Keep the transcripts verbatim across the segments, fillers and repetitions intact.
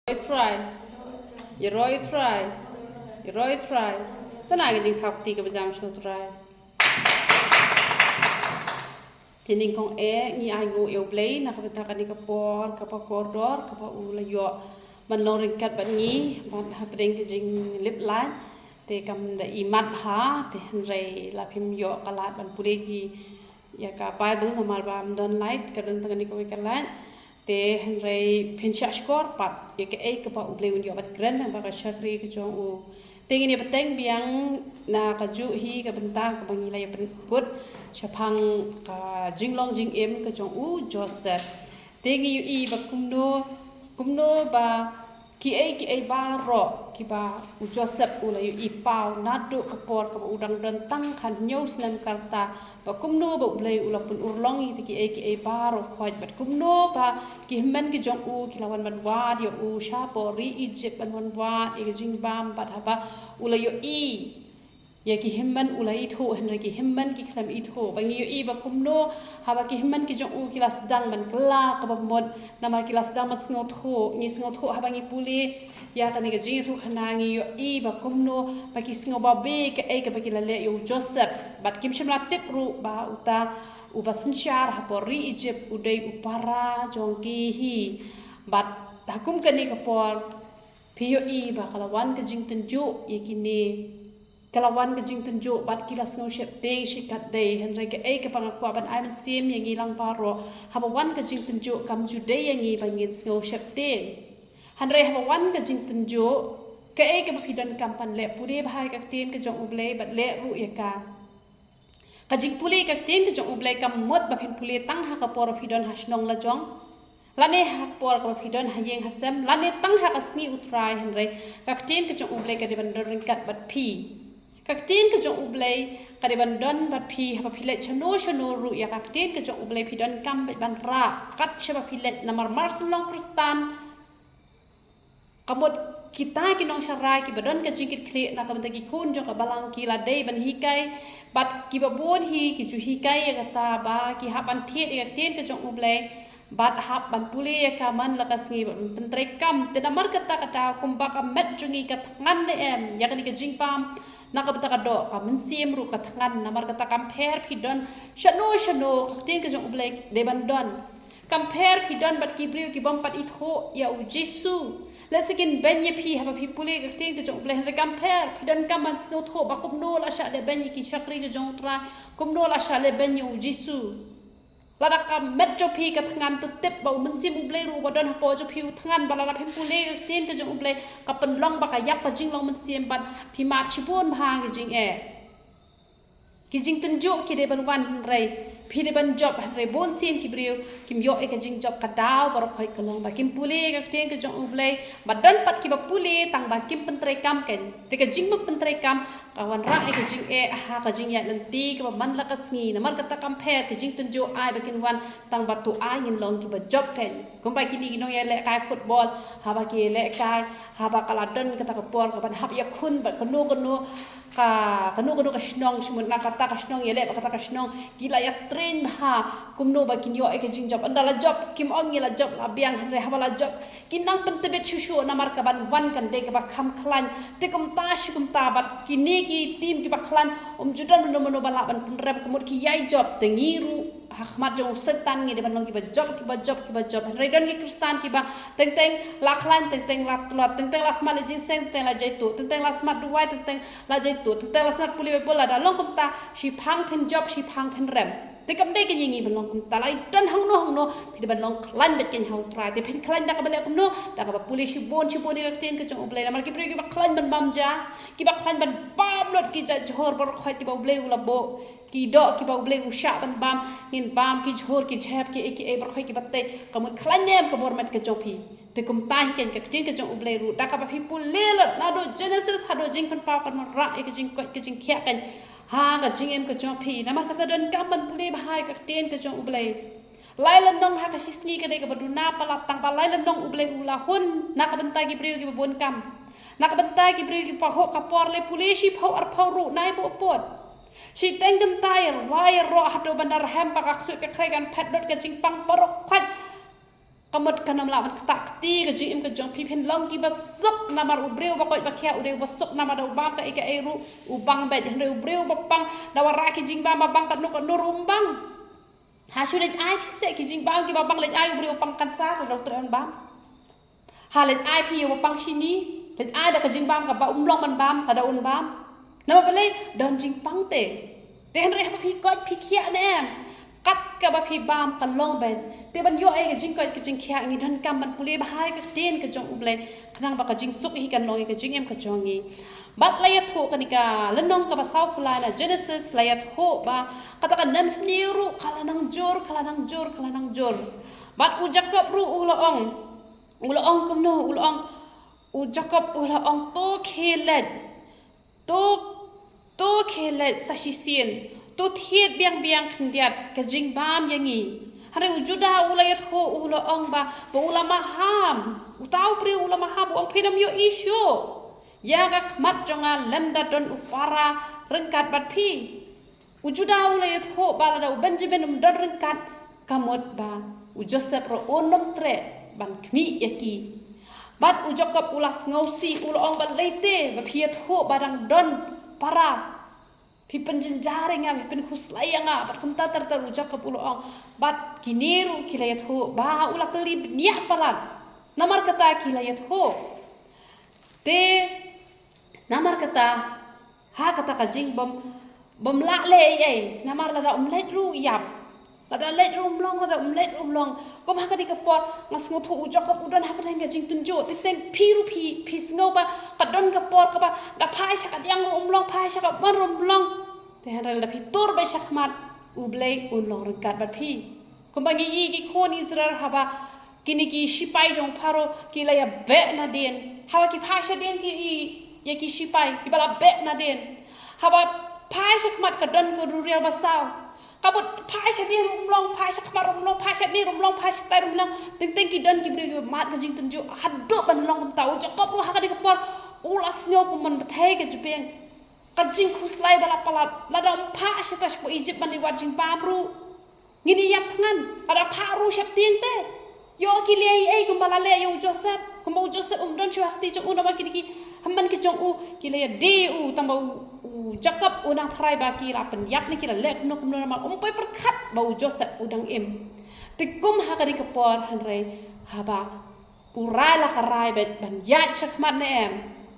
Trai. Ïa roi trai. Ïa roi trai. Tana ka jingthap kti kaba jam sha u Trai. Te nyngkong eh ngi ai nguh ïa u Blei na ka bynta kane ka por kaba kordor kaba u la ïoh ban long ryngkat bad ngi bad hapdeng ka jinglip lait. Te kam da i mat bha te hynrei la phim ïoh ka lad ban pule ki ïa ka Bible namar ba ym don lait, ka don tang kane kawei ka lait. Te hynrei phin shah shkor pat ïa kaei kaba u Blei un ïoh ban kren lyngba ka shakri ka jong u. Te ngin ïa bteng biang na kajuh hi ka bynta kaba ngi la ïa pynkut shaphang ka jinglong jingim ka jong u Joseph. Te ngi ïohi ba kumno, kumno ba kiei kiei baroh kiba u Joseph u la ïohi paw naduh ka por kaba u dang don tang khathynñiew snem ka rta, ba kumno ba u Blei u la pynurlong ïa kita kiei kiei baroh khoit, bad kumno ba ki hynmen ki jong u ki la wan ban wad ïa u shapoh ri Egypt, ban wan wad ïa ka jingbam, bad haba u la ïohi ïa ki hynmen u la ithuh, hynrei ki hynmen ki khlem ithuh. Ba ngi ïohi ba kumno haba ki hynmen ki jong u ki la sdang ban kylla kaba mut, namar ki la sdang ban sngewthuh. Ngi sngewthuh haba ngi pule ïa kane ka jingïathuhkhana, ngi ïohi ba kumno ba ki sngew babe kaei kaba ki la leh ïa u Joseph. Bad kim shym la tip ruh ba uta uba synshar hapoh ri Egypt u dei u para jong ki hi. Bad ha kum kane ka por phi ïohi ba ka la wan ka jingtynjuh ïa kine. Ka la wan ka jingtynjuh bad ki la sngew sheptieng shikatdei. Hynrei kaei kaba nga kwah ban ai mynsiem ïa ngi lang baroh, haba wan ka jingtynjuh kam ju dei ïa ngi ba ngin sngew sheptieng. Hynrei haba wan ka jingtynjuh, kaei kaba phi donkam ban leh, pule bha ïa ka ktien ka jong u Blei bad leh ruh ïa ka. Ka jingpule ïa ka ktien ka jong u Blei kam mut ba phin pule tang ha ka por ba phi don ha shnong la jong, lane ha ka por kaba phi don ha ïing ha sem, lane tang ha ka sngi u Trai, hynrei ka ktien ka jong u Blei ka dei ban don ryngkat bad phi. Ka ktien ka jong u Blei ka dei ban don bad phi haba phi leit shano shano ruh. Ïa ka ktien ka jong u Blei phi donkam beit ban rah kat shaba phi leit, namar mar syn long Khristan, ka mut kita ki nongsharai kiba don ka jingkitkhlieh na ka bynta ki khun jong ka balang ki la dei ban hikai, bad kiba bun hi ki ju hikai ïa kata ba ki hap ban thied ïa ka ktien ka jong u Blei bad hap ban pule ïa ka man la ka sngi bad ban pyntreikam. Te namar kata ka daw kumba ka met jong ngi ka thngan ne em ïa kane ka jingbam, na ka bynta ka doh ka mynsiem ruh ka thngan. Namar kata kam pher phi don shano shano, ka ktien ka jong u Blei dei ban don. Kam pher phi don bad ki briew ki bym pat ithuh ïa u Jisu. Lehse kin beiñ ïa phi haba phi pule ka ktien ka jong u Blei, hynrei kam pher, phi donkam ban sngewthuh ba kumno la shah leh beiñ ïa ki shakri ka jong u Trai, kumno la shah leh beiñ ïa u Jisu. Lada ka met jong phi ka thngan, to tip ba u Mynsiem u Blei ruh uba don hapoh jong phi u thngan ba lada phim pule ka ktien ka jong u Blei, ka pynlong ba ka ïap ka jinglong mynsiem bad phi mad shibun bha ki jingeh. Ki jingtynjuh ki dei ban wan, hynrei phi dei ban jop. Hynrei bun sien ki briew kim ïoh ïa ka jingjop, ka daw baroh khoit ka long ba kim pule ka ktien ka jong u Blei. Ba don pat kiba pule tang ba kim pyntreikam kein. Te ka jingpyntreikam ka wanrah ïa ka jingeh ha ka jingïaid lynti kaba man la ka sngi. Namar kata kam pher, ki jingtynjuh ai ba kin wan tang ba to ai ngin long kiba jop kein. Kumba kine ki nongïalehkai football, haba ki lehkai, haba ka la don kata ka por kaban hap ïakhun bad kano kano ka, kano kano ka shnong, shimut na kata ka shnong ïaleh bad kata ka shnong, ki la ïatrain bha kumno ba kin ïoh ïa ka jingjop. Ynda la jop kim ong ngi la jop la biang, hynrei haba la jop ki nang pyntbit shuh shuh namar kaban wan kan dei kaba kham khlaiñ. Te kumta shi kumta bad kine ki team kiba khlaiñ, um ju don mano mano ba lah ban pynrem, ka mut ki ïai jop. Te ngi ruh ha khmat jong u Soitan ngi dei ban long kiba jop, kiba jop, kiba jop. Hynrei don ki Khristan kiba teng teng la khlaiñ, teng teng la tlot, teng teng la smat leh jingïaseng, teng teng la jaituh, teng teng la smat duwai, teng teng la jaituh, teng teng la smat pule Baibl. Lada long kumta, shiphang phin jop, shiphang phin rem. Te kam dei kein ïa ngi ban long kumta. Lada don hangno hangno, phi dei ban long khlaiñ beit kein ha u Trai. Te phin khlaiñ da kaba leh kumno? Da kaba pule shibun shibun ïa ka ktien ka jong u Blei. Namar ki briew kiba khlaiñ ban bam ja, kiba khlaiñ ban bam lut ki jait jhur baroh khoit kiba u Blei u la buh, ki doh kiba u Blei u shah ban bam, ngin bam ki jhur ki jhep kiei kiei baroh khoit kiba tei. Ka mut khlaiñ ne em ka bor met ka jong phi? Te kumta hi kein ka ktien ka jong u Blei ruh, da kaba phi pule lut naduh Genesis haduh Jingpynpaw, kan wanrah ïa ka jingkoit ka jingkhiah kein ha ka jingim ka jong phi. Namar kata donkam ban pule bha ïa ka ktien ka jong u Blei. Lai lynnong ha ka shisngi ka dei kaba duna palat, tang ba lai lynnong u Blei u la hun na ka bynta ki briew kiba bun kam, na ka bynta ki briew kiba hok ka por leh pule shiphew arphew ruh nai buh pud. Shiteng kynta ïa rwai ïa roh haduh ban da rhem ba ka ksuid ka khrei kan phet lut, ka jingpang baroh khoit Ka mut kan ym lah ban ktah kti ka jingim ka jong phi, phin long kiba suk namar u briew ba koit ba khiah, u dei uba suk namar da u bam kaei kaei ruh u bang beit. Hynrei u briew ba pang da u rah ki jingbam ba bang katno katno ruh um bang. Ha shu leit ai phi seh ki jingbam kiba bang, leit ai u briew ba pang cancer, lada u treh un bam. Ha leit ai phi ïa u ba pang shini, leit ai da ka jingbam kaba um long ban bam, lada un bam. Namar balei? Don jingpang te. Te hynrei haba phi koit phi khiah ne em, kat kaba phi bam ka long beit. Te ban ïoh ïa ka jingkoit ka jingkhiah, ngi donkam ban pule bha ïa ka ktien ka jong U Blei, khnang ba ka jingsuk hi kan long ïa ka jingim ka jong ngi. Bad la ïathuh kane ka lynnong kaba sawphew lai na Genesis, la ïathuh ba kata ka nemsniew ruh ka la nang jur, ka la nang jur, ka la nang jur. Bad u Jakob ruh u la ong, u la ong kumno, u la ong, u Jakob u la ong, to khie leit, to, to khie leit sa shisien, to thied biang biang khyndiat ka jingbam ïa ngi. Hynrei u Judah u la ïathuh, u la ong ba, ba u la maham. Uta u briew u la maham, u ong, phin ym ïohi shuh ïa ka khmat jong nga lymda don u para ryngkat bad phi. U Judah u la ïathuh ba lada u Benjamin um don ryngkat, ka mut ba u Joseph ruh un ym treh ban khmih ïa ki. Bad u Jakob u la sngewsih, u la ong, balei te ba phi ïathuh ba dang don para? Phi pynjynjar ïa nga, phi pynkhuslai ïa nga. Bad kumta ter ter u Jakob u la ong. Bad kine ruh ki la ïathuh ba u la kylli bniah palat. Namar kata ki la ïathuh. Te namar kata, ha kata ka jingbym, bym lah leh ei ei, namar lada um leit ruh ïap. Lada leit ruh um long, lada um leit ruh um long. Kum ha kane ka por nga sngewthuh u Jakob u don hapdeng ka jingtynjuh. Teng teng phi ruh phi, phi sngew ba ka don ka por kaba da phai sha kadiang ruh um long, phai sha kamon ruh um long. Te hynrei lada phi tur beit sha khmat, U Blei un long ryngkat bad phi. Kumba ngi i ki khun Israel haba kine ki shipai jong Pharaoh ki la ïa beh nadien. Haba ki phai shadien ki i ïa ki shipai kiba la beh nadien. Haba phai sha khmat ka don ka duriaw basaw. Ka mut phai shadien ruh um long, phai sha khmat ruh um long, phai shadien ruh um long, phai shatai ruh um long. Teng teng ki don ki briew kiba mad ka jingtynjuh. Haduh ban long kumta, u Jakob ruh ha kane ka por u la sngew kum ban bthei ka jubeng. Ka jingkhuslai ba la palat, lada um phah shata shapoh Egypt ban ïa wad jingbam ruh ngin ïa ïap thngan, lada phah ruh sheptieng te. Ïoh ki leh ei ei kumba la leh ïa u Joseph, kumba u Joseph um don shuh ha kti jong u, namar kine ki hynmen ki jong u ki la ïa die ïa u, tangba u, u Jakob u nang tharai ba ki la pynïap ne ki la leh kumno kumno, namar um poi pyrkhat ba u Joseph u dang im. Te kum ha kane ka por hynrei haba u rai la ka rai beit ban ïaid sha khmat ne em,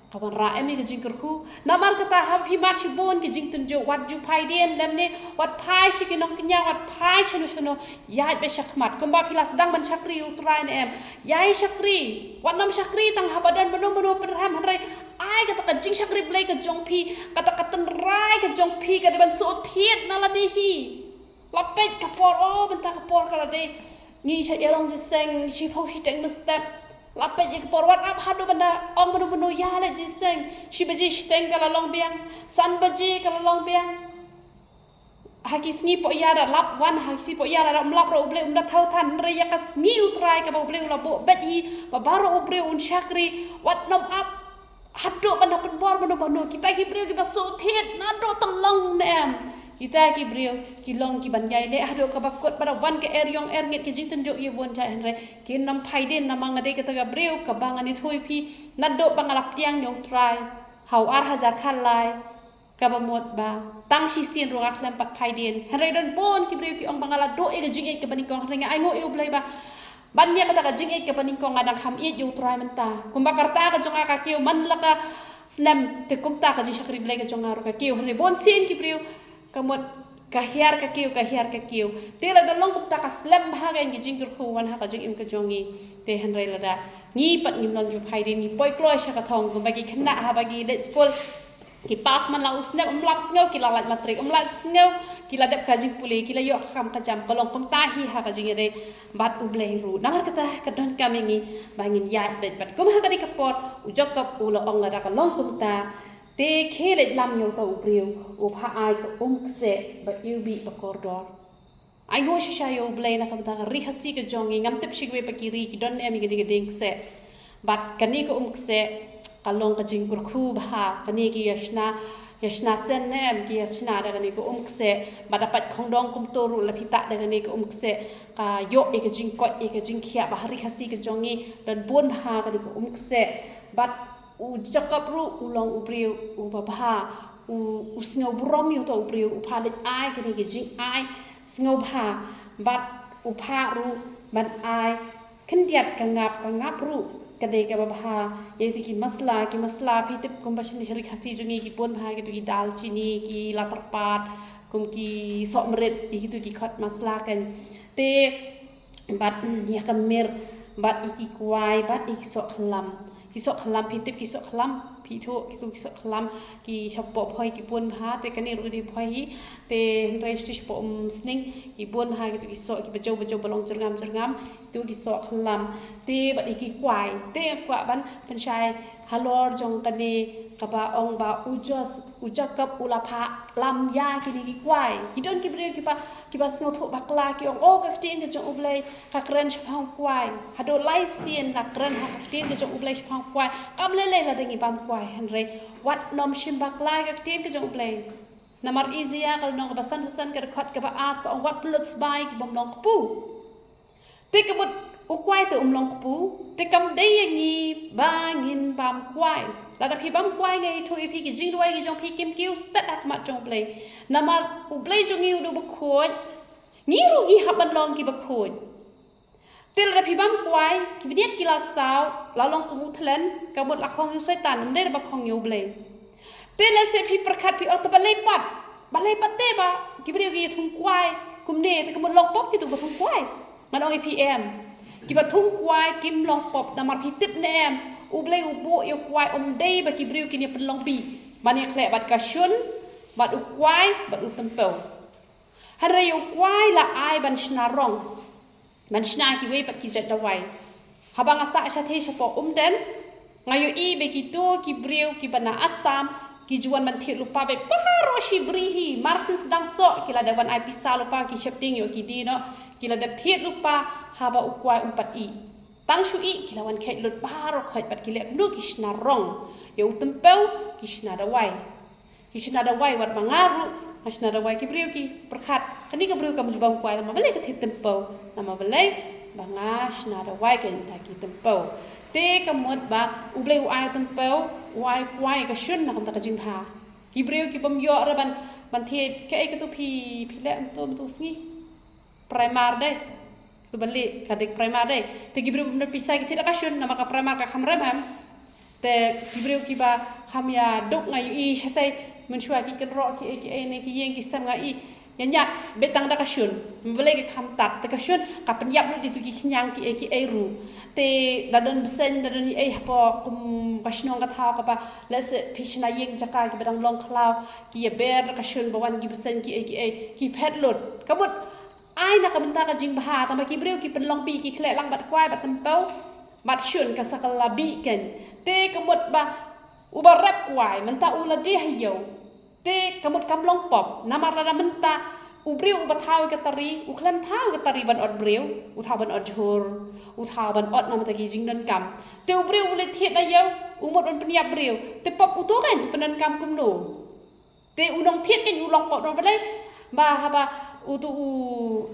ka wanrah em ïa ka jingkyrkhu. Namar kata haba phi mad shibun ki jingtynjuh, wat ju phai dien lymne wat phai sha ki nongkñia, wat phai shano shano, ïaid beit sha khmat. Kumba phi la sdang ban shakri ïa U Trai ne em, ïai shakri. Wat nym shakri tang haba don mano mano pynrhem, hynrei ai kata ka jingshakri Blei ka jong phi, kata ka tynrai ka jong phi ka dei ban shu thied na lade hi. La peit ka por, oh, mynta ka por ka la dei ngi sha ïarong jingïaseng shiphew shiteng mynstep. La peit ïa ka por, wat ap haduh ban da ong mano mano ïa leit jingïaseng. Shi baje shiteng ka la long biang, san baje ka la long biang. Ha ki sngi poh ïa da lap wan, ha ki sngi poh ïa da ym lap ruh U Blei um da thaw than, hynrei ïa ka sngi U Trai kaba U Blei u la buh beit hi ba baroh u briew un shakri, wat nym ap haduh ban da pynbor mano mano. Kita ki briew kiba shu thied naduh tyllong ne em, kita ki briew ki long kiban ïai leh haduh kaba kut, ba da wan ka er ïong er ngit, ki jingtynjuh ïa bun jait, hynrei kin nym phai dien, namar nga dei kata ka briew kaba ngan ïathuh ïa phi naduh ba nga la pdiang ïa U Trai ha u ar hajar khatlai. Kaba mut ba tang shisien ruh nga khlem pat phai dien. Hynrei don bun ki briew ki ong ba nga la duh ïa ka jingïeit kaba nyngkong, hynrei nga ainguh ïa U Blei ba ban ïa kata ka jingïeit kaba nyngkong nga dang kham ïeit ïa U Trai mynta. Kumba ka rta ka jong nga ka kiew man la ka snem, te kumta ka jingshakri Blei ka jong nga ruh ka kiew. Hynrei bun sien ki briew ka mut ka hiar ka kiew, ka hiar ka kiew. Te lada long kumta ka slem bha ka jingkyrkhu wan ha ka jingim ka jong ngi. Te hynrei lada ngi pat ngim long kiba phai dien, ngi poi kloi sha ka thong kumba ki khynnah haba ki leit skul. Ki pass man la u snem, ym lap sngew ki la lait matrik, ym lap sngew ki la dep ka jingpule, ki la ïoh ka kam ka jam, ka long kumta hi ha ka jingïadei bad U Blei ruh. Namar kata ka donkam ïa ngi ba ngin ïaid beit bad kum ha kane ka por u Jakob u la ong, lada ka long kumta te khie leit lam ïa uta u briew uba ai ka um kseh ba iwbih ba kordor. Ainguh shisha ïa U Blei na ka bynta ka ri Khasi ka jong ngi, ngam tip shi kiwei pat ki ri ki don em ïa kane ka dieng kseh. Bad kane ka um kseh ka long ka jingkyrkhu bha, kane ki ïa shna, ïa shna sen ne em, ki ïa shna da kane ka um kseh, bad da pait khongdong kumto ruh la phi tah da kane ka um kseh, ka ïoh ïa ka jingkoit ïa ka jingkhiah, ba ha ri Khasi ka jong ngi don bun bha kane ka um kseh, bad u Jakob ruh u long u briew uba bha, u, u sngew burom ïa uto u briew, u phah leit ai kane ka jingai sngewbha, bad u phah ruh ban ai khyndiat ka ngap, ka ngap ruh ka dei kaba bha. Ïa kito ki masala, ki masala phi tip kumba shane ha ri Khasi jong ngi ki bun bha, kito ki dal chini, ki la tyrpad, kum ki sohmrit, ïa kito ki khot masala kan. Te bad, mm, ïa ka mir, bad ïa ki kwai, bad ïa ki soh khlam. Ki soh khlam, phi tip ki soh khlam, phi thuh kito ki soh khlam, ki shapoh phoi ki bun bha, te kane ruh dei phoi hi, te hynrei sha shapoh umsning ki bun bha, kito ki soh kiba jew ba jew ba long jyrngam jyrngam, kito ki soh khlam. Te bad ïa ki kwai, te kwah ban pynshai halor jong kane kaba ong ba u Jos, u Jakob u la phah lam ïa kine ki kwai. Ki don ki briew kiba, kiba sngewthuh bakla, ki ong, oh, ka ktien ka jong U Blei ka kren shaphang kwai. Haduh lai sien la kren ha ka ktien ka jong U Blei shaphang kwai. Kam lei lei lada ngi bam kwai, hynrei wat nym shim bakla ïa ka ktien ka jong U Blei. Namar Isaïah ka lynnong kaba sanphew san, ka dkhot kaba ar, ka ong, wat pynlut sbai ïa ki bym long kpu. Te ka mut u kwai te um long kpu, te kam dei ïa ngi ba ngin bam kwai. Lada phi bam kwai, nga ïathuh ïa phi, ki jingduwai ki jong phi kim kiew stet ha khmat jong U Blei. Namar U Blei jong ngi u dei uba khuid, ngi ruh ngi hap ban long kiba khuid. Te lada phi bam kwai, ki bniat ki la saw, la long kum u thlen, ka mut la khong ïa u Soitan, ym dei ba khong ïa U Blei. Te lehse phi pyrkhat, phi ong, te balei pat, balei pat te ba ki briew ki ïa thung kwai kumne, te ka mut long pop kito ba thung kwai. Ngan ong ïa phi em, kiba thung kwai kim long pop, namar phi tip ne em, U Blei u buh ïa u kwai ym dei ba ki briew kin ïa pynlong bih, ban ïa khleh bad ka shun, bad u kwai, bad u tympew. Hynrei u kwai la ai ban shna rong, ban shna kiwei pat ki jait dawai. Haba nga sah shathie shapoh Umden, nga ïohi ba kito ki briew kiba na Assam ki ju wan ban thied lypa beit baroh shi bri hi, mar syn sdang soh ki la dep wan ai pisa lypa, ki sheptieng ïoh ki die noh, ki la dep thied lypa haba u kwai um pat ih. Tang shu ih ki la wan kheit lut baroh khoit bad ki leh kumno, ki shna rong ïa u tympew, ki shna dawai. Ki shna dawai, wat ba nga ruh nga shna dawai, ki briew ki pyrkhat, kane ka briew kam ju bam kwai, namar balei ka thied tympew, namar balei ba nga shna dawai kynta ki tympew. Te ka mut ba U Blei u ai tympew, u ai kwai ka shun na ka bynta ka jingbha. Ki briew ki bym ïoh re ban, ban thied, kaei katu phi, phi leh mynta, mynta sngi. Primary dei. Tu bali ka dik primary dei. Te ki briew bym don pisa ki thied da ka shun, namar ka primary ka kham rem em. Te ki briew kiba kham ïa duk, nga ïohi shatei, mynshuwa ki kynroh kiei kiei ne ki ïing ki sem nga ïohi ïa ñiad beit tang da ka shun. Balei, ka kham tad. Te ka shun ka pynïap lut ïa tu ki khñiang kiei kiei ruh. Te da don bseiñ, da don ei hapoh kum ka shnong ka thaw kaba, lehse phi shna ïing jaka kiba dang long khlaw, ki ïa ber da ka shun ba wan ki bseiñ kiei kiei, ki phet lut. Ka mut ai na ka bynta ka jingbha, tangba ki briew ki pynlong bih, ki khleh lang bad kwai bad tympew bad shun, ka sa ka la bih kein. Te ka mut ba uba rep kwai mynta u la die ha ïew. Te ka mut kam long pop, namar lada mynta u briew uba thaw ïa ka tari, u khlem thaw ïa ka tari ban ot briew, u thaw ban ot jhur, u thaw ban ot na ka bynta ki jingdonkam. Te u briew u leit thied na ïew, u mut ban pynïap briew. Te pop uto kein, u pyndonkam kumno? Te u nongthied kein u long pop, namar balei? Ba haba uto u,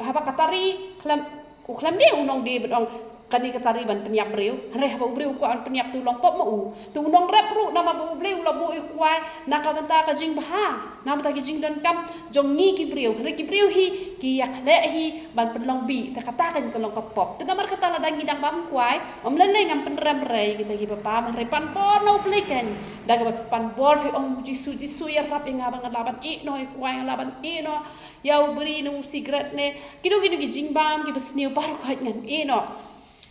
haba ka tari khlem, u khlem die, u nongdie ban ong kane ka tari ban pynïap briew. Hynrei haba u briew u kwah ban pynïap te u long pop ma u. Te u nongrep ruh, namar ba U Blei u la buh ïa u kwai na ka bynta ka jingbha, na ka bynta ki jingdonkam jong ngi ki briew. Hynrei ki briew hi ki ïa khleh hi ban pynlong bih, te kata kein ka long ka pop. Te namar kata lada ngi dang bam kwai, ym lei lei ngam pynrem re ïa kita kiba bam, hynrei pan bor na U Blei kein. Da kaba phi pan bor phi ong, Jisu, Jisu, ïarap ïa nga ba nga lah ban ïeh noh ïa u kwai, nga lah ban ïeh noh ïa u biri ne u sikret ne kino kino ki jingbam kiba sniew baroh khoit, ngan ïeh noh.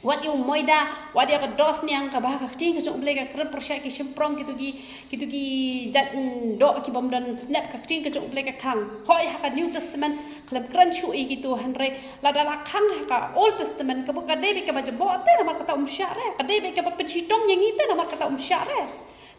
Wat ïa u moida, wat ïa ka dosniang kaba ha ka ktien ka jong U Blei ka kren pyrshah ki shymprong, kito ki, kito ki jait, mm, doh ki bym don snep, ka ktien ka jong U Blei ka khang. Hooid, ha ka New Testament khlem kren shuh ïa kito, hynrei lada la khang ha ka Old Testament, kaba ka dei beit kaba jaboh te namar kata um shah re, ka dei beit kaba pynshitom ïa ngi te namar kata um shah re.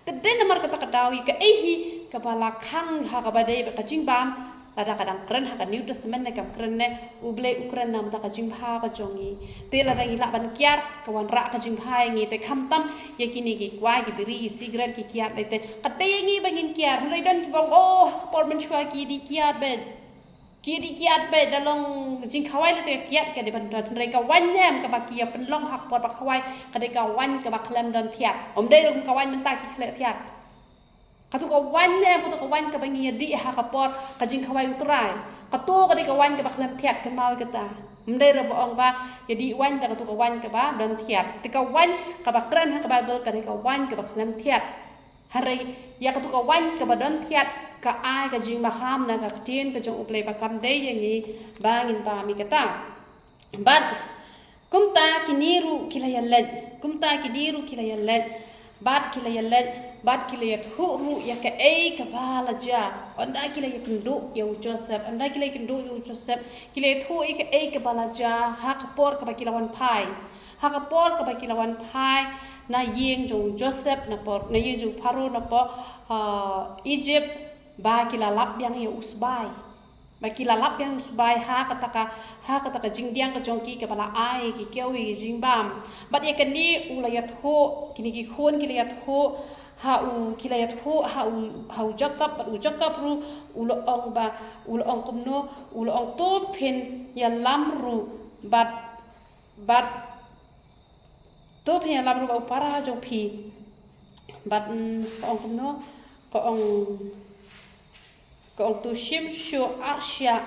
Te dei namar kata ka daw ïa kaei hi kaba la khang ha kaba dei beit ka jingbam, Lada ka dang kren ha ka New Testament ne kam kren ne, U Blei u kren namar ka jingbha ka jong ngi. Te lada ngi lah ban kiar, ka wanrah ka jingbha ïa ngi. Te khamtam ïa kine ki kwai, ki biri, ki sigaret, ki kiad lei te. Ka dei ïa ngi ba ngin kiar. Hynrei don kiba ong, oh, por mynshuwa ki dei kiad beit. Ki dei kiad beit, da long jingkhawai lei te kiad ka dei ban don. Hynrei ka waiñ ne em kaba ki ïa pynlong ha ka por ba khawai, ka dei ka waiñ kaba khlem don thiat. Ym dei ruh ka waiñ mynta ki khleh thiat. Katu ka waiñ ne em, katu ka waiñ kaba ngi ïa dih ha ka por ka jingkhawai U Trai. Katu ka dei ka waiñ kaba khlem thiat, kynmaw ïa kata. Ym dei ruh ba ong ba ïa dih waiñ da katu ka waiñ kaba don thiat. Te ka waiñ kaba kren ha ka Baibl ka dei ka waiñ kaba khlem thiat. Hynrei ïa katu ka waiñ kaba don thiat ka ai ka jingmaham na ka ktien ka jong U Blei ba kam dei ïa ngi ba ngin bam ïa kata. Bad kumta kine ruh ki la ïaleit, kumta kine ruh ki la ïaleit, bad ki la ïaleit, bad ki la ïathuh ruh ïa kaei kaba la jia. Ynda ki la ïakynduh ïa u Joseph, ynda ki la ïakynduh ïa u Joseph, ki la ïathuh ïa kaei kaba la jia ha ka por kaba ki la wan phai. Ha ka por kaba ki la wan phai na ïing jong u Joseph, na por, na ïing jong u Pharaoh, na por, ah, Egypt, ba ki la lap biang ïa u sbai. Ba ki la lap biang u sbai ha kata ka, ha kata ka jingdiang ka jong ki kaba la ai ki kiew ïa ki jingbam. Bad ïa kane u la ïathuh, kine ki khun ki la ïathuh ha u, ki la ïathuh ha u, ha u Jakob, bad u Jakob ruh u la ong ba, u la ong kumno, u la ong to phin ïalam ruh bad, bad to phin ïalam ruh bad u para jong phi. Bad, mm, ka ong kumno, ka ong, ka ong to shim shuh arshah,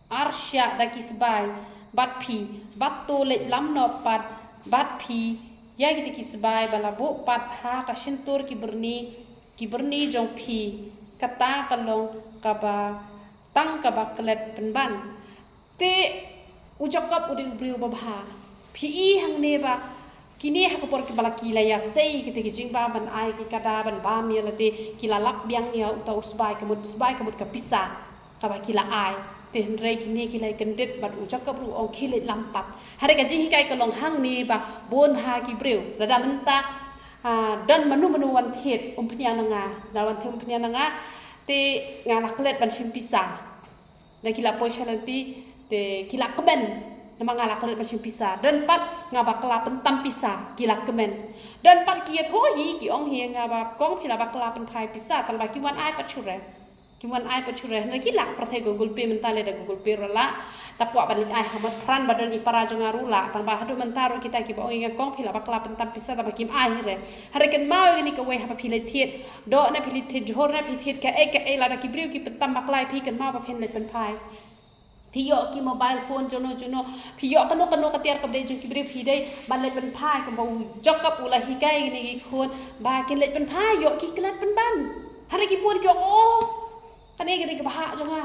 arshah da ki sbai bad phi, bad to leit lam noh pat bad phi ïa kita ki sbai ba la buh pat ha ka shyntur ki byrni, ki byrni jong phi. Kata ka long kaba tang kaba klet pynban. Te u Jakob u dei u briew ba bha. Phi i hangne ba kine ha ka por kiba la ki la ïasei kita ki jingbam ban ai ki kada ban bam ïa lade, ki la lap biang ïa uta u sbai, ka mut sbai, ka mut ka pisa kaba ki la ai. Te hynrei kine ki la ïakyndit bad u Jakob ruh u ong khie leit lam pat. Hynrei ka jinghikai ka long hangne ba bun bha ki briew. Lada mynta, ah, don mano mano wan thied, um pynïaid na nga, da wan thied um pynïaid na nga, te nga la klet ban shim pisa. Da ki la poi sha lynti, te ki la kmen. Namar nga la klet ban shim pisa. Don pat nga bakla pyntam pisa, ki la kmen. Don pat ki ïathuh hi, ki ong hi nga ba kong phi la bakla pynphai pisa, tang ba kim wan ai pat shuh re. Kim wan ai pat shuh re. Hynrei ki la pyrthei Google Pay mynta lei da Google Pay ruh la. Da kwah ban leit ai ha mat pran ba don i para jong nga ruh la. Tang ba haduh mynta ruh kita kiba ong ïa nga kong phi la bakla pyntam pisa, tang ba kim ai hi re. Hynrei kynmaw ïa kane kawei, haba phi leit thied. Doh ne phi leit thied, jhur ne phi thied, kaei kaei, lada ki briew ki pyntam bakla ïa phi, kynmaw ba phin leit pynphai. Phi ïoh ki mobile phone juno juno, phi ïoh kano kano ka tiar kaba dei jong ki briew, phi dei ban leit pynphai. Kumba u Jakob u la hikai ïa kine ki khun ba kin leit pynphai, ïoh ki klet pynban. Hynrei ki bun ki ong, oh, kane ka dei kaba hok jong nga.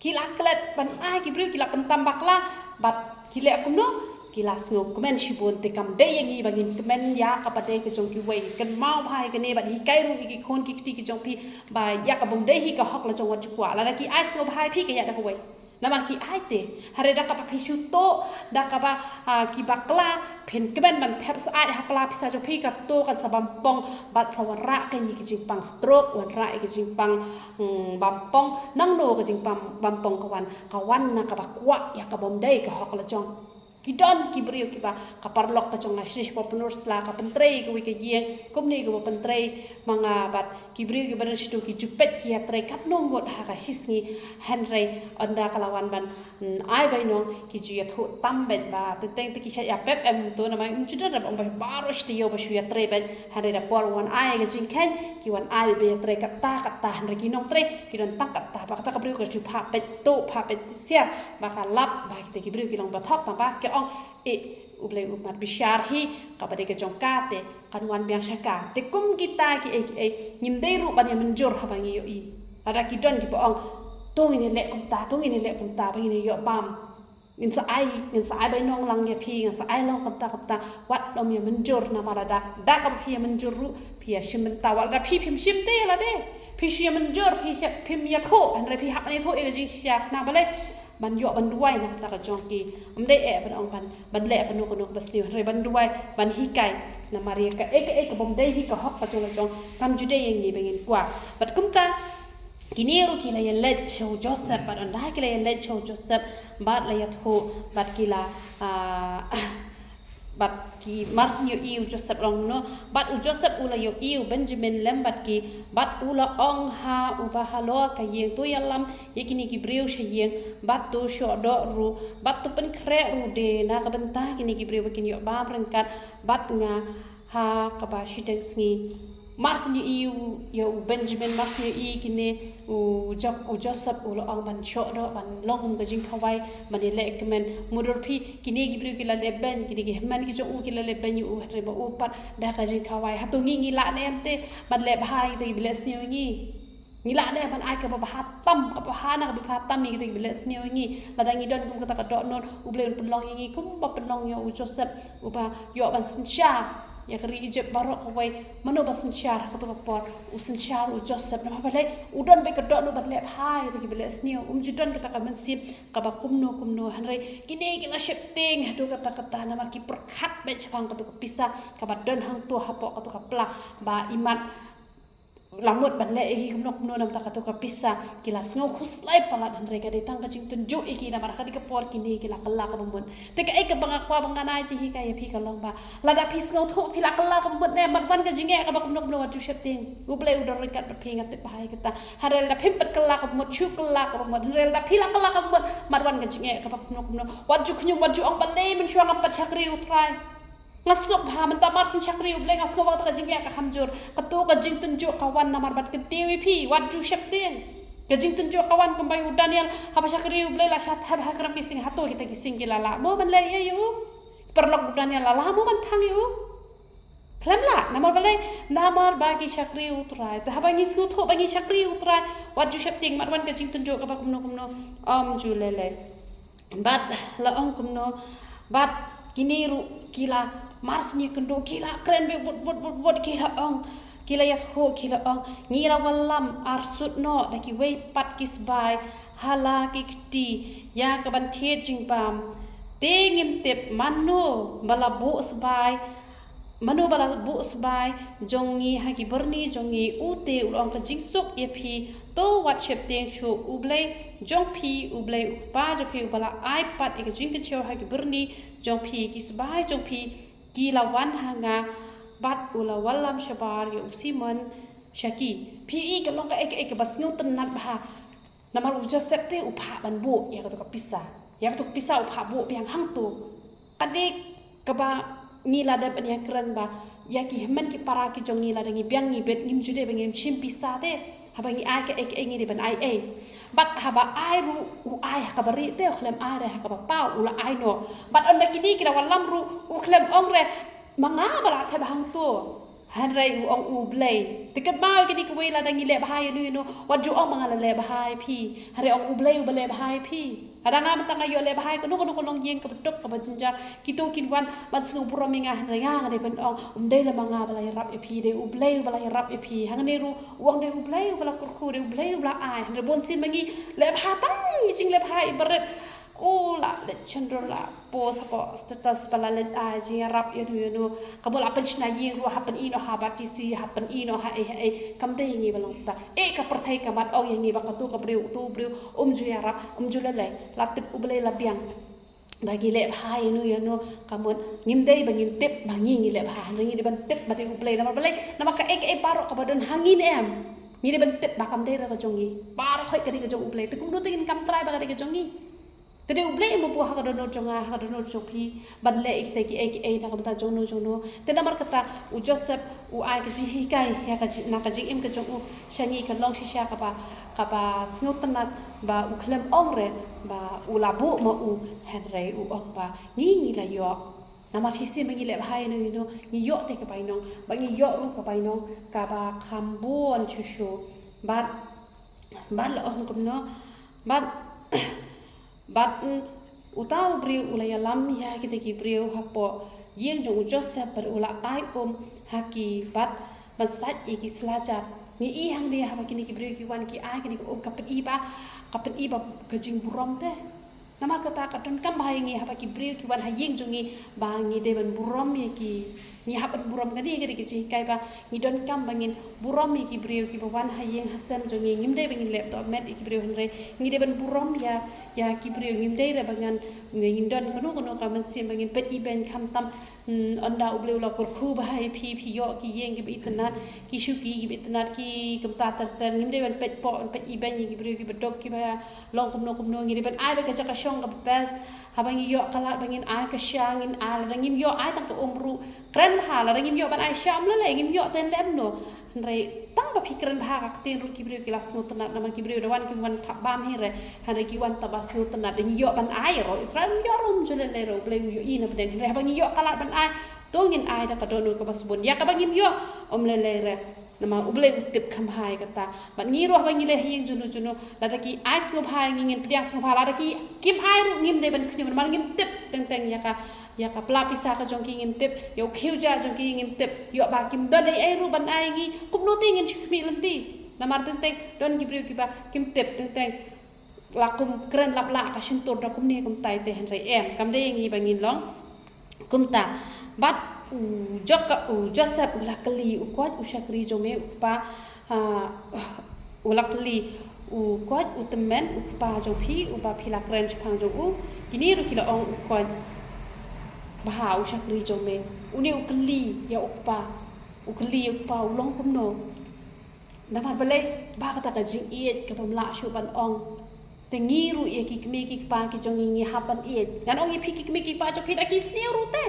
Ki la klet ban ai, ki briew ki la pyntam bakla, bad ki leh kumno, ki la sngewkmen shibun. Te kam dei ïa ngi ba ngin kmen ïa kaba dei ka jong kiwei. Kynmaw bha ïa kane bad hikai ruh ïa ki khun ki kti ki jong phi ba ïa ka bym dei hi ka hok la jong wat ju kwah. Lada ki ai sngewbha ïa phi ka ïa da kawei. Namar ki ai te. Hynrei da kaba phi shu tuh da kaba, ah, ki bakla, phin kmen ban thep syaid ha pla pisa jong phi, kato kan sa bam pong bad sa wanrah kein ïa ki jingpang stroke, wanrah ïa ki jingpang, hmm, bam pong. Nangno ka jingpang bam pong ka wan, ka wan na kaba kwah ïa ka bym dei ka hok la jong. Ki don ki briew kiba ka paralok ka jong nga shisha ba pynur sla, ka pyntrei kawei ka ïing kumne kaba pyntrei ma nga, bad ki briew kiba don shatu ki ju peit ki ïatrei katno ngut ha ka shisngi. Hynrei ynda ka la wan ban, mm, ai bainong, ki ju ïathuh tam beit ba teng teng te ki shait ïa pep em to, namar ym ju don re ba ong ba baroh shi taïew ba shu ïatrei beit. Hynrei da por wan ai ka jingkheiñ, ki wan ai beit ba ïatrei katta katta, hynrei ki nongtrei ki don tang katta. Ba kata ka briew ka ju phah peit tuh, phah peit siar, ba ka lap ba kita ki briew ki long ba thok, tang ba ki ong, eh, U Blei u mat bishar hi, kaba dei ka jong ka te kan wan biang sha ka. Te kum kita kiei kiei, ngim dei ruh ban ïa mynjur haba ngi ïohi. Lada ki don kiba ong, to ngin ïa leh kumta, to ngin ïa leh kumta, ba ngin ïa ïoh bam. Ngin sa ai, ngin sa ai bainong lang ïa phi, ngin sa ai lang kumta kumta. Wat nym ïa mynjur, namar lada, da kaba phi ïa mynjur ruh, phi ïa shim bynta. Wat lada phi phim shim te lade, phi shu ïa mynjur, phi shu, phim ïathuh, hynrei phi hap ban ïathuh ïa ka jingshisha, khnang balei ban ïoh ban duwai na bynta ka jong ki. Ym dei eh ban ong ban, ban leh kano kano kaba sniew, hynrei ban duwai, ban hikai. Namar ïa kaei kaei ka bym dei hi ka hok ka jong la jong, kam ju dei ïa ngi ba ngin kwah. Bad kumta, kine ruh ki la ïaleit sha u Joseph, bad ynda ki la ïaleit sha u Joseph, bad la ïathuh, bad ki la, ah, bad ki mar shu ïohi u Joseph long kumno, bad u Joseph u la ïohi u Benjamin lem bad ki, bad u la ong ha uba halor ka ïing, to ïalam ïa kine ki briew sha ïing, bad to shoh doh ruh, bad to pynkhreh ruh de na ka bynta kine ki briew ba kin ïoh bam ryngkat bad nga ha kaba shiteng sngi. Mar shu ïohi ïa u Benjamin, mar shu ïohi kine u Jo-, u Joseph u la ong ban shoh doh, ban long kum ka jingkhawai, ban ïaleh kmen. Mudui phi, kine ki briew ki la leh beiñ, kine ki hynmen ki jong u ki la leh beiñ ïa u, hynrei ba u pat da ka jingkhawai. Hato ngi ngi lah ne em te ban leh bha ïa kita kiba leh sniew ïa ngi? Ngi lah ne ban ai kaba bha tam, kaba bha na kaba bha tam ïa kita kiba leh sniew ïa ngi? Lada ngi don kum kata ka dohnud, U Blei un pynlong ïa ngi kumba pynlong ïa u Joseph, uba ïoh ban synshar ïa ka ri Egypt baroh kawei. Mano ba synshar ha kato ka por? U synshar u Joseph. Namar balei? U don beit ka dohnud ban leh bha ïa kita kiba leh sniew. Um ju don kata ka mynsiem kaba kumno kumno. Hynrei kine ki la sheptieng haduh katta katta namar ki pyrkhat beit shaphang kato ka pisa kaba don hangto hapoh kato ka pla, ba imat la mut ban leh ïa ki kumno kumno namar kato ka pisa. Ki la sngew khuslai palat, hynrei ka dei tang ka jingtynjuh ïa ki, namar ha kane ka por kine ki la kylla kaba mut. Te kaei kaba nga kwah ba ngan ai jinghikai ïa phi ka long ba, lada phi sngewthuh phi la kylla kaba mut ne, mat wan ka jingeh kaba kumno kumno, wat ju sheptieng. U Blei u don ryngkat bad phi, nga tip bha ïa kata. Hynrei lada phim pat kylla kaba mut, shu kylla kaba mut. Hynrei lada phi la kylla kaba mut, mat wan ka jingeh kaba kumno kumno, wat ju khñium, wat ju ong balei mynshuwa ngam pat shakri U Trai. Nga suk bha mynta mar shu shakri U Blei, nga sngew ba kata ka jingeh ka kham jur. Kato ka jingtynjuh ka wan namar ban kyntiew ïa phi, wat ju sheptieng. Ka jingtynjuh ka wan kumba u Daniel haba shakri U Blei la shah thep ha krem ki sing, hato kita ki sing ki la lah mo ban leh ïa u? Paralok u Daniel la lah mo ban thang ïa u? Khlem lah. Namar balei? Namar ba ki shakri U Trai. Te haba ngi sngewthuh ba ngi shakri U Trai, wat ju sheptieng, mat wan ka jingtynjuh kaba kumno kumno, ym ju lei lei. Bad la ong kumno, bad kine ruh ki la, mar shu ïakynduh ki la kren beit bud bud bud bud, ki la ong, ki la ïathuh, ki la ong, ngi la wallam arsut noh da kiwei pat ki sbai ha la ki kti ïa ka ban thied jingbam. Te ngim tip mano ba la buh sbai, mano ba la buh sbai jong ngi ha ki byrni jong ngi. U te u la ong, ka jingsuk ïa phi, to wat sheptieng shuh. U Blei jong phi, U Blei u kpa jong phi, uba la ai pat ïa ka jingkynshew ha ki byrni jong phi, ki sbai jong phi ki la wan ha nga, bad u la wallam shabar ïa u Simon sha ki. Phi i ka long kaei kaei kaba sngewtynnat bha. Namar u Joseph te u phah ban buh ïa kato ka pisa. Ïa kato ka pisa u phah buh biang hangto. Ka dei kaba ngi la dep ban ïakren ba ïa ki hynmen ki para ki jong ngi, lada ngi biang ngi bit, ngim ju dei ba ngin shim pisa te. Haba ngi ai kaei kaei ngi dei ban ai ei. Bad haba ai ruh u ai ha kaba rieh te, u khlem ai re ha kaba paw, u la ai noh. Bad ynda kine ki la wallam ruh u khlem ong re ma nga ba la thep hangto. Hynrei u ong U Blei. Te katba kine kiwei, lada ngi leh bha ïano ïano, wat ju ong ba nga la leh bha ïa phi. Hynrei ong U Blei uba leh bha ïa phi. Lada nga mynta nga ïoh leh bha ïa kano kano ka longïing kaba duk kaba jynjar, kito kin wan ban sngew burom ïa nga, hynrei nga nga dei ban ong, ym dei lem ma nga ba la ïarap ïa phi, dei U Blei uba la ïarap ïa phi. Hangne ruh u ong dei U Blei uba la kyrkhu, dei U Blei uba la ai. Hynrei bunsien ma ngi leh bha tang ïa jingleh bha i barit. U la leit shon dur, la post hapoh status ba la leit ai jingïarap ïano ïano. Ka mut la pynshna ïing ruh, ha pyni noh ha baptisi, ha pyni noh ha ei ha ei. Kam dei ïa ngi ba long ta. Eh, ka pyrthei ka mat ong ïa ngi ba kato ka briew, uto u briew um ju ïarap, um ju lei lei. La tip U Blei la biang ba ngi leh bha ïano ïano. Ka mut ngim dei ba ngin tip ba ngi ngi leh bha. Hynrei ngi dei ban tip ba dei U Blei. Namar balei? Namar kaei kaei baroh kaba don ha ngi ne em, ngi dei ban tip ba kam dei re ka jong ngi. Baroh khoit ka dei ka jong U Blei. Te kumno te ngin kam trai ba ka dei ka jong ngi? Te dei U Blei em ba buh ha ka dohnud jong nga, ha ka dohnud jong phi, ban leh ïa kita kiei kiei na ka bynta jongno jongno. Te namar kata u Joseph u ai ka jinghikai ïa ka ji-, na ka jingim ka jong u sha ngi, ka long shisha kaba, kaba sngewtynnat, ba u khlem ong re ba u la buh ma u, hynrei u ong ba ngi ngi la ïoh. Namar shisien ba ngi leh bha ïano ïano, ngi ïoh te ka bainong, ba ngi ïoh ruh ka bainong kaba kham bun shuh shuh. Bad, bad la ong kumno, bad, bad, mm, uta u briew u la ïalam ïa kita ki briew hapoh ïing jong u Joseph, bad u la ai um ha ki, bad ban sait ïa ki sla jat. Ngi i hangne haba kine ki briew ki wan ki ai kine ki um, ka pyni ba, ka pyni ba ka jingburom te. Namar kata ka donkam bha ïa ngi haba ki briew ki wan ha ïing jong ngi ba ngi dei ban burom ïa ki. Ngi hap ban burom kane ka dei ka jinghikai ba ngi donkam ba ngin burom ïa ki briew kiba wan ha ïing ha sem jong ngi. Ngim dei ba ngin leh tohmet ïa ki briew, hynrei ngi dei ban burom ïa, ïa ki briew. Ngim dei re ba ngan, ngin don kano kano ka mynsiem ba ngin peit ibeiñ, khamtam, hmm, ynda U Blei u la kyrkhu bha ïa phi, phi ïoh ki ïing kiba itynnad, ki shuki kiba itynnad, ki kumta ter ter. Ngim dei ban peit poh, ban peit ibeiñ ïa ki briew kiba duk, kiba long kumno kumno. Ngi dei ban ai beit ka jaka shong kaba best. Haba ngi ïoh ka lad ba ngin ai ka sha, ngin ai. Lada ngim ïoh, ai tang ka um ruh, kren bha. Lada ngim ïoh ban ai sha, ym lei lei, ngim ïoh te leh kumno. Hynrei tang ba phi kren bha ka ktien ruh, ki briew ki la sngewtynnad, namar ki briew da wan kim wan thap bam hi re, hynrei ki wan tang ba sngewtynnad. Da ngi ïoh ban ai ruh, U Trai um ïoh ruh, um ju lei lei re, U Blei u ïohi na pdeng. Hynrei haba ngi ïoh ka lad ban ai, to ngin ai da ka dohnud kaba sbun. Ïa kaba ngim ïoh, ym lei lei re, namar U Blei u tip kham bha ïa kata. Bad ngi ruh haba ngi leit ha ïing juno juno, lada ki ai sngewbha ïa ngi, ngin pdiang sngewbha. Lada ki, kim ai ruh, ngim dei ban khñium, namar ngim tip teng teng ïa ka, ïa ka pla pisa ka jong ki, ngim tip ïa u khiew ja jong ki, ngim tip. Ïoh ba kim don ei ei ruh ban ai ïa ngi, kumno te ngin shu khmih lynti? Namar teng teng don ki briew kiba kim tip, teng teng la kum kren lap la ka shyntur da kumne kumtai te, hynrei em, kam dei ïa ngi ba ngin long kumta. Bad u Jok-, u Joseph u la kylli, u koit, u shakri jong me, u kpa, ah, u la kylli, u koit, u tymmen, u kpa jong phi, uba phi la kren shaphang jong u. Kine ruh ki la ong, u koit bha, u shakri jong me. Une u kylli ïa u kpa, u kylli ïa u kpa, u long kumno? Namar balei? Ba kata ka jingïeit ka bym lah shuh ban ong. Te ngi ruh ïa ki kmie ki kpa ki jong ngi, ngi hap ban ïeit. Ngan ong ïa phi, ki kmie ki kpa jong phi da ki sniew ruh te.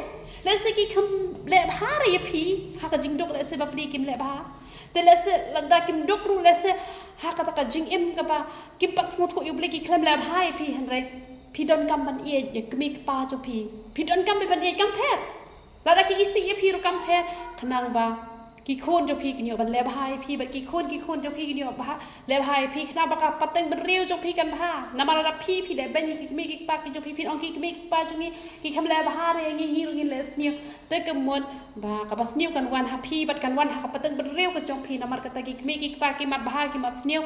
Lehse ki kham leh bha re ïa phi ha ka jingduk, lehse bapli kim leh bha. Te lehse lada kim duk ruh, lehse ha kata ka jingim kaba kim pat sngewthuh ïa U Blei, ki khlem leh bha ïa phi, hynrei phi donkam ban ïeit ïa ki kmie ki kpa jong phi. Phi donkam ban ïeit, kam pher. Lada ki isih ïa phi ruh kam pher, khnang ba ki khun jong phi kin ïoh ban leh bha ïa phi, bad ki khun ki khun jong phi kin ïoh bha, leh bha ïa phi, khnang ba ka pateng bynriew jong phi kan bha. Namar lada phi, phi leh beiñ ïa ki kmie ki kpa ki jong phi, phin ong ki kmie ki kpa jong ngi ki kham leh bha re ïa ngi, ngi ruh ngin leh sniew. Te ka mut ba kaba sniew kan wan ha phi, bad kan wan ha ka pateng bynriew ka jong phi. Namar kata ki kmie ki kpa ki mat bha, ki mat sniew.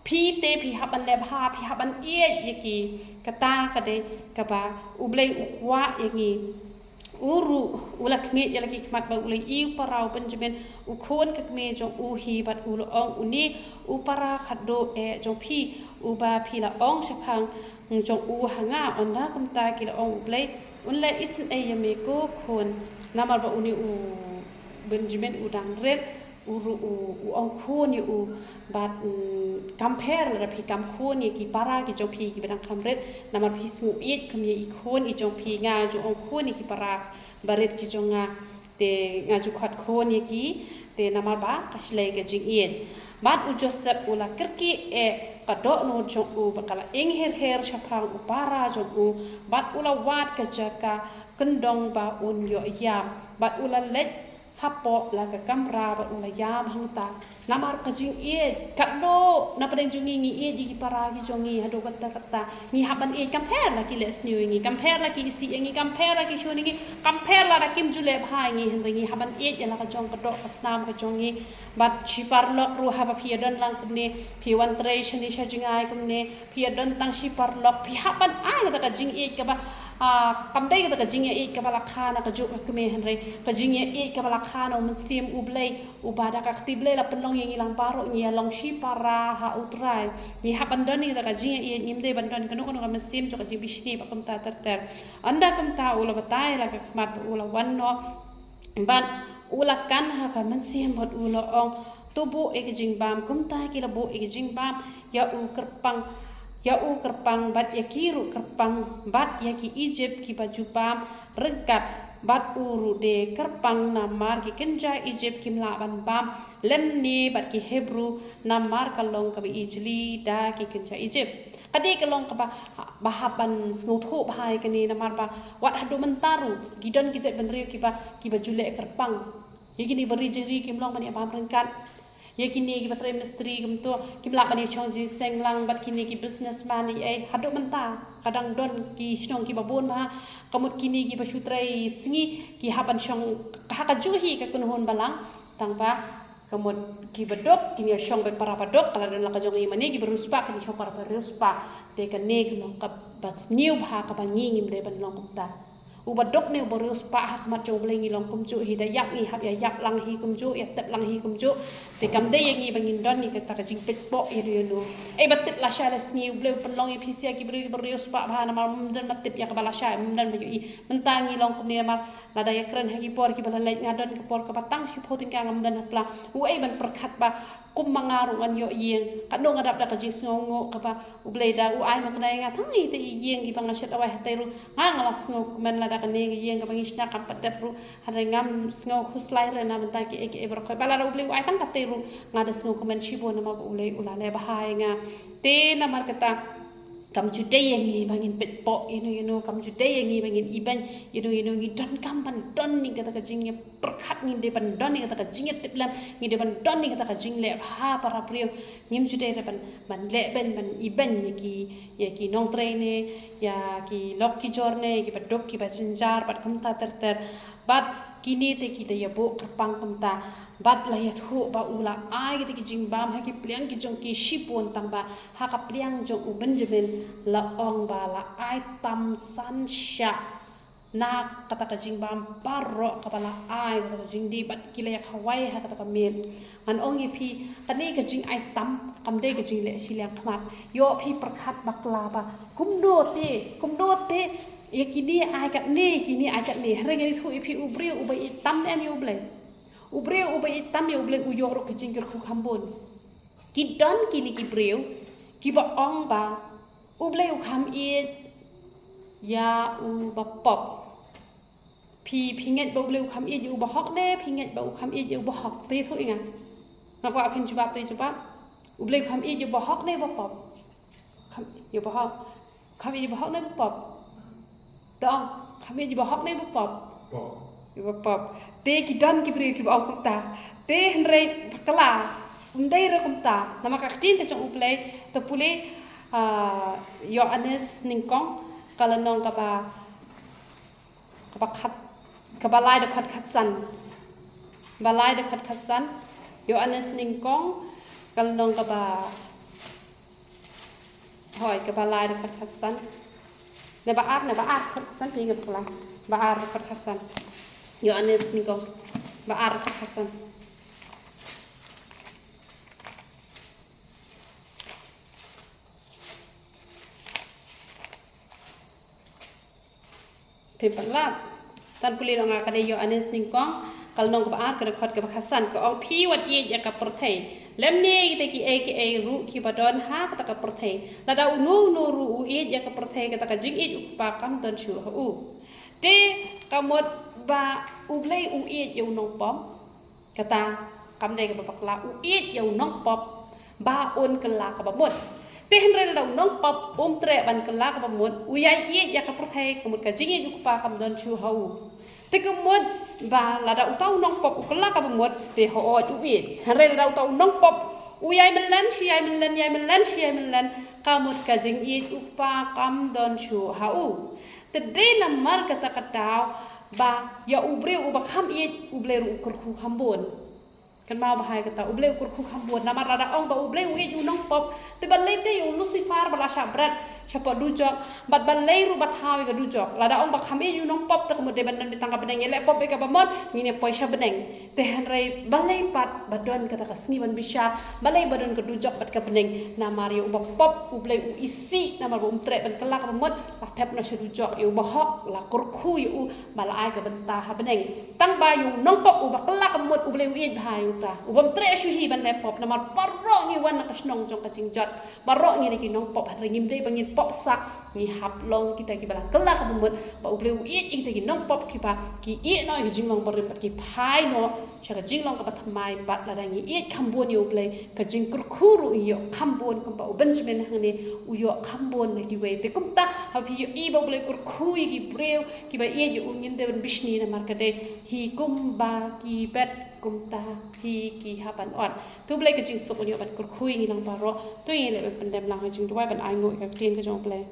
Phi te phi hap ban leh bha, phi hap ban ïeit ïa ki. Kata ka dei kaba U Blei u kwah ïa ngi. U ruh u la khmih ïa la ki khmat bad u la ïohi u para u Benjamin, u khun ka kmie jong u hi, bad u la ong, une u para khadduh eh jong phi, uba phi la ong shaphang jong u ha nga. Ynda kumta ki la ong, U Blei un leh isynei ïa me, ko khun. Namar ba une u Benjamin u dang rit, u ruh u, u ong khun ïa u, bad, mm, kam pher lada phi kam khun ïa ki para ki jong phi kiba dang kham rit, namar phi sngew ïeit kham ïa i khun i jong phi. Nga ju ong khun ïa ki para barit ki jong nga, te nga ju khot khun ïa ki, te namar ba ka shlei ka jingïeit. Bad u Joseph u la kyrkieh eh ka dohnud jong u, bad ka la ing her her shaphang u para jong u, bad u la wad ka jaka kyndong ba un ïoh ïam, bad u la leit hapoh la ka kamra bad u la ïam hangta. Namar ka jingïeit, katno na pdeng jong ngi ngi ïeit ïa ki para ki jong ngi haduh katta katta. Ngi hap ban ïeit, kam pher la ki leh sniew ïa ngi, kam pher la ki isih ïa ngi, kam pher la ki shun ïa ngi, kam pher lada kim ju leh bha ïa ngi, hynrei ngi hap ban ïeit ïa la ka jong ka doh ka snam ka jong ngi. Bad shi paralok ruh, haba phi ïa don lang kumne, phi wan trei shane sha jngai kumne, phi ïa don tang shi paralok, phi hap ban ai kata ka jingïeit kaba, ah, kam dei kata ka jingïeit kaba la kha na kajuh ka kmie, hynrei ka jingïeit kaba la kha na u Mynsiem U Blei, uba da ka kti Blei la pynlong ïa ngi lang baroh, ngi ïa long shi para ha U Trai. Ngi hap ban don ïa kata ka jingïeit, ngim dei ban don kano kano ka mynsiem jong ka jingbishni bad kumta ter ter. Ynda kumta u la batai la ka khmat, u la wan noh. Bad u la kan ha ka mynsiem bad u la ong, to buh ïa ka jingbam. Kumta ki la buh ïa ka jingbam ïa u kyrpang, ïa u kyrpang bad ïa ki ruh kyrpang, bad ïa ki Ijipt kiba ju bam ryngkat bad u ruh de kyrpang, namar ki kynja Ijipt kim lah ban bam lymne bad ki Hebru, namar ka long kaba ijli da ki kynja Ijipt. Ka dei ka long kaba, ba hap ban sngewthuh bha ïa kane, namar ba wat haduh mynta ruh ki don ki jait bynriew kiba, kiba ju leh kyrpang. Ïa kine ba ri jingri kim long ban ïa bam ryngkat. Ïa kine kiba trei mistri kumto kim lah ban ïa shong jingïaseng lang bad kine ki businessman ïa, eh, haduh mynta ka dang don ki shnong kiba bun bha. Ka mut kine kiba shu trei sngi ki hap ban shong ha kajuh hi ka kynhun balang. Tang ba ka mut kiba duk kin ïa shong bad para ba duk, ka la don la ka jong ngi, mane kiba riewspah kin ïa shong para ba riewspah. Te kane ka long kaba sniew bha kaba ngi ngim dei ban long kumta. Uba duk ne uba riewspah ha khmat jong U Blei ngi long kumjuh hi, da ïap ngi hap ïa ïap lang hi kumjuh, ïa tep lang hi kumjuh. Te kam dei ïa ngi ba ngin don ïa kata ka jingpeit poh ïa no ïa no. Ei ba tip lashai la sngi U Blei u pynlong ïa phi sha ki briew kiba riewspah bha namar ym don ba tip ïa kaba lashai, ym don ba ïohi. Mynta ngi long kumne namar lada ïa kren ha ki por kiba la leit nga don ka por kaba tang shiphew tyngka ngam don ha pla. U ei ban pyrkhat ba kum ma nga ruh ngan ïoh ïing. Katno nga dap da ka jingsngewnguh kaba U Blei da u ai ma kane ïa nga tang ïa ite i ïing kiba nga shet awai, hatei ruh nga nga la sngewkmen lada kane ka ïing kaba ngi shna kam pat dep ruh, hynrei ngam sngew khuslai re na bynta kiei kiei baroh. Ba lada U Blei u ai tang katei ruh nga da sngewkmen shibun namar ba U Blei u la leh bha ïa nga. Te namar kata kam ju dei ïa ngi ba ngin peit poh ïa no ïa no, kam ju dei ïa ngi ba ngin ibeiñ ïa no ïa no. Ngi donkam ban don ïa kata ka jingïapyrkhat, ngi dei ban don ïa kata ka jingïatiplem, ngi dei ban don ïa kata ka jingleh bha para briew. Ngim ju dei re ban, ban leh beiñ, ban ibeiñ ïa ki, ïa ki nongtrei ne, ïa ki lok ki jor ne, ïa kiba duk kiba jynjar bad kumta ter ter. Bad kine te ki da ïabuh kyrpang kumta. Bad la ïathuh ba u la ai kita ki jingbam ha ki pliang ki jong ki shibun, tang ba ha ka pliang jong u Benjamin la ong ba la ai tam san shah na kata ka jingbam baroh kaba la ai, kata ka jingdih, bad ki la ïakhawai ha kata ka miet. Ngan ong ïa phi, kane ka jingai tam kam dei ka jingleh shiliang khmat. Ïoh phi pyrkhat bakla ba kumno te, kumno te ïa kine ai katne, kine ai katne. Hynrei ngan ïathuh ïa phi, u briew uba ïeit tam ne em ïa U Blei? U briew uba ïeit tam ïa U Blei u ïoh ruh ka jingkyrkhu kham bun. Ki don kine ki briew kiba ong ba U Blei u kham ïeit ïa uba pop. Phi, phi ngeit ba U Blei u kham ïeit ïa uba hok ne phi ngeit ba u kham ïeit ïa uba hok? Te ïathuh ïa nga. Nga kwah phin jubab, te jubab. U Blei u kham ïeit ïa uba hok ne uba pop? Kham ïeit ïa uba hok. Kham ïeit ïa uba hok ne uba pop? To ong, kham ïeit ïa uba hok ne uba pop? Pop. Ïa uba pop. Te ki don ki briew kiba ong kumta. Te hynrei bakla, ym dei re kumta. Namar ka ktien ka jong U Blei, to pule, ah, Ïoannis nyngkong, ka lynnong kaba, kaba khat, kaba lai dkhot khatsan. Ba lai dkhot khatsan. Ïoannis nyngkong, ka lynnong kaba, hooid, kaba lai dkhot khatsan. Ne ba ar, ne ba ar dkhot khatsan, phi ngeit bakla. Ba ar dkhot khatsan. Ïoannis nyngkong. Ba ar dkhot khatsan. Phi pat lap. Tan pule noh nga, ka dei Ïoannis nyngkong, ka lynnong kaba ar, ka dkhot kaba khatsan, ka ong, phi wat ïeit ïa ka pyrthei lymne ïa kita kiei kiei ruh kiba don ha kata ka pyrthei. Lada uno uno ruh u ïeit ïa ka pyrthei, kata ka jingïeit u Kpa kam don shuh ha u. Te ka mut ba U Blei u ïeit ïa u nongpop. Kata kam dei kaba bakla, u ïeit ïa u nongpop ba un kylla kaba mut. Te hynrei lada u nongpop um treh ban kylla kaba mut, u ïai ïeit ïa ka pyrthei, ka mut ka jingïeit u Kpa kam don shuh ha u. Te ka mut ba lada uta u nongpop u kylla kaba mut, te hooid u ïeit. Hynrei lada uta u nongpop u ïai mynlen shi ïai mynlen, ïai mynlen shi ïai mynlen, ka mut ka jingïeit u Kpa kam don shuh ha u. Te dei namar kata ka daw ba ïa u briew uba kham ïeit U Blei ruh u kyrkhu kham bun. Kynmaw bha ïa kata, U Blei u kyrkhu kham bun. Namar lada ong ba U Blei u ïeit u nongpop, te balei te ïa u Lucifer ba la shah bret shapoh dujok, bad balei ruh ba thaw ïa ka dujok? Lada ong ba kham ïeit u nongpop, te ka mut dei ban don beit tang ka bneng, ïaleh pop beit kaba mut, ngin ïa poi sha bneng. Te hynrei balei pat ba don kata ka sngi ban bishar, balei ba don ka dujok bad ka bneng? Namar ïa uba pop U Blei u isih, namar ba um treh ban kylla kaba mut, la thep noh sha dujok. Ïa uba hok la kyrkhu ïa u ba la ai ka bynta ha bneng. Tang ba ïa u nongpop uba kylla kaba mut U Blei u ïeit bha ïa uta, u bym treh shuh hi ban leh pop, namar baroh ngi wan na ka shnong jong ka jingjot. Baroh ngi dei ki nongpop, hynrei ngim dei ba ngin pop sah, ngi hap long kita kiba la kylla kaba mut, ba U Blei u ïeit ïa kita ki nongpop kiba ki ïeh noh ïa ka jinglong barim bad ki phai noh sha ka jinglong kaba thymmai. Bad lada ngi ïeit kham bun ïa U Blei, ka jingkyrkhu ruh ngi ïoh kham bun, kumba u Benjamin hangne u ïoh kham bun na kiwei. Te kumta haba phi ïohi ba U Blei u kyrkhu ïa ki briew kiba ïeit ïa u, ngim dei ban bishni, namar ka dei hi kumba ki bet kumta hi ki hap ban ot. To U Blei ka jingsuk un ïoh ban kyrkhu ïa ngi lang baroh. To ngin leh ban pyndem lang ha jingduwai ban ainguh ïa ka ktien ka jong U Blei.